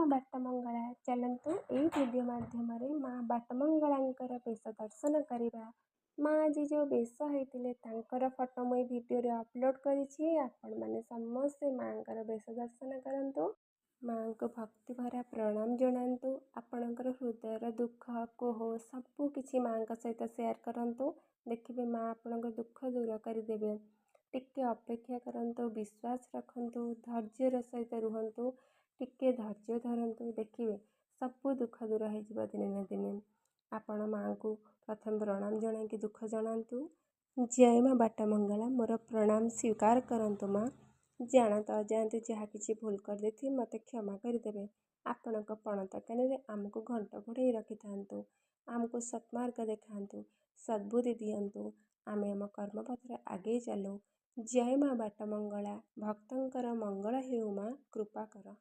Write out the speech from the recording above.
ମା ବାଟମଙ୍ଗଳା। ଚାଲନ୍ତୁ, ଏଇ ଭିଡ଼ିଓ ମାଧ୍ୟମରେ ମା ବାଟମଙ୍ଗଳାଙ୍କର ବେଶ ଦର୍ଶନ କରିବା। ମା ଆଜି ଯେଉଁ ବେଶ ହେଇଥିଲେ, ତାଙ୍କର ଫଟୋ ମୁଁ ଏଇ ଭିଡ଼ିଓରେ ଅପଲୋଡ଼ କରିଛି। ଆପଣମାନେ ସମସ୍ତେ ମାଆଙ୍କର ବେଶ ଦର୍ଶନ କରନ୍ତୁ, ମାଆଙ୍କୁ ଭକ୍ତି ଭରା ପ୍ରଣାମ ଜଣାନ୍ତୁ, ଆପଣଙ୍କର ହୃଦୟର ଦୁଃଖ କୋହ ସବୁ କିଛି ମାଆଙ୍କ ସହିତ ସେୟାର କରନ୍ତୁ। ଦେଖିବେ, ମା ଆପଣଙ୍କ ଦୁଃଖ ଦୂର କରିଦେବେ। ଟିକେ ଅପେକ୍ଷା କରନ୍ତୁ, ବିଶ୍ୱାସ ରଖନ୍ତୁ, ଧୈର୍ଯ୍ୟର ସହିତ ରୁହନ୍ତୁ, ଟିକେ ଧୈର୍ଯ୍ୟ ଧରନ୍ତୁ। ଦେଖିବେ, ସବୁ ଦୁଃଖ ଦୂର ହେଇଯିବ ଦିନେ ନା ଦିନେ। ଆପଣ ମାଆଙ୍କୁ ପ୍ରଥମେ ପ୍ରଣାମ ଜଣାଇକି ଦୁଃଖ ଜଣାନ୍ତୁ। ଜୟ ମା ବାଟମଙ୍ଗଳା। ମୋର ପ୍ରଣାମ ସ୍ୱୀକାର କରନ୍ତୁ ମା। ଜାଣତ ଅଜାଣତେ ଯାହା କିଛି ଭୁଲ କରିଦେଇଥିବି, ମୋତେ କ୍ଷମା କରିଦେବେ। ଆପଣଙ୍କ ପଣତ କାନିରେ ଆମକୁ ଘଣ୍ଟ ଘୋଡ଼େଇ ରଖିଥାନ୍ତୁ, ଆମକୁ ସତ୍ମାର୍ଗ ଦେଖାନ୍ତୁ, ସଦ୍ବୁଦ୍ଧି ଦିଅନ୍ତୁ, ଆମେ ଆମ କର୍ମପଥରେ ଆଗେଇ ଚାଲୁ। ଜୟ ମା ବାଟମଙ୍ଗଳା। ଭକ୍ତଙ୍କର ମଙ୍ଗଳ ହେଉ ମା, କୃପା କର।